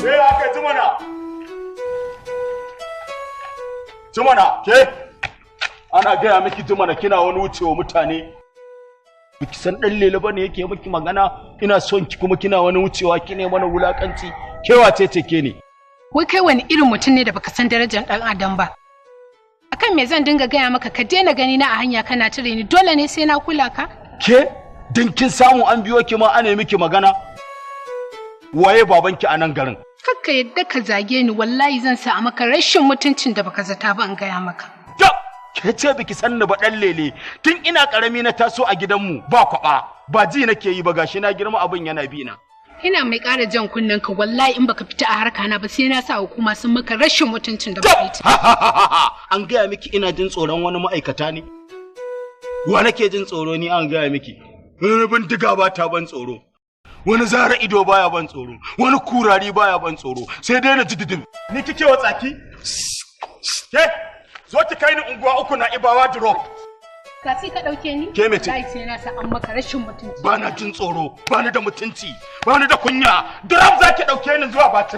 Ke aka ji mana? Jumana, ke? Ana gaya miki jumana kina wani wucewa mutane. Biki san dan lele bane yake miki magana, ina son ki kuma kina wani wucewa kine mana wulakanci. Ke wace ce ke ne? Wai kai wani irin mutum ne da baka san darajar dan adam ba? Akan me zan dinga gaya maka ka daina gani na a hanya kana cire ni, dole ne sai na kula ka? Ke? Din kin samu an biyo ki ma ana miki magana? Waye babanki a nan garin? Kakka yadda ka zage ni, wallahi zan sa a maka rashin mutuncin da baka zata ba, in gaya maka. Tab! Ke ce biki san ni ba dan lele. Tun ina karami na taso a gidanmu ba kwaba, ba ji nake yi ba, gashi na girma abin yana bi na. Ina mai ƙara jan kunnen ka, wallahi in baka fita a harka na ba sai na sa hukuma sun maka rashin mutuncin da baka yi. An gaya miki ina jin tsoron wani ma'aikata ne? Wa nake jin tsoro ni an gaya miki? Wani bindiga ba ta ban tsoro. Wani zara ido baya ban tsoro, wani kurari baya ban tsoro, sai dai na ji didim. Ni kike wa tsaki? Ke, zo ki kai ni unguwa uku na Ibawa drop. Ka sai ka ɗauke ni? Ke mece? Wallahi sai na sa an maka rashin mutunci. Ba na jin tsoro, ba ni da mutunci, ba ni da kunya. Drop za ki ɗauke ni zuwa ba.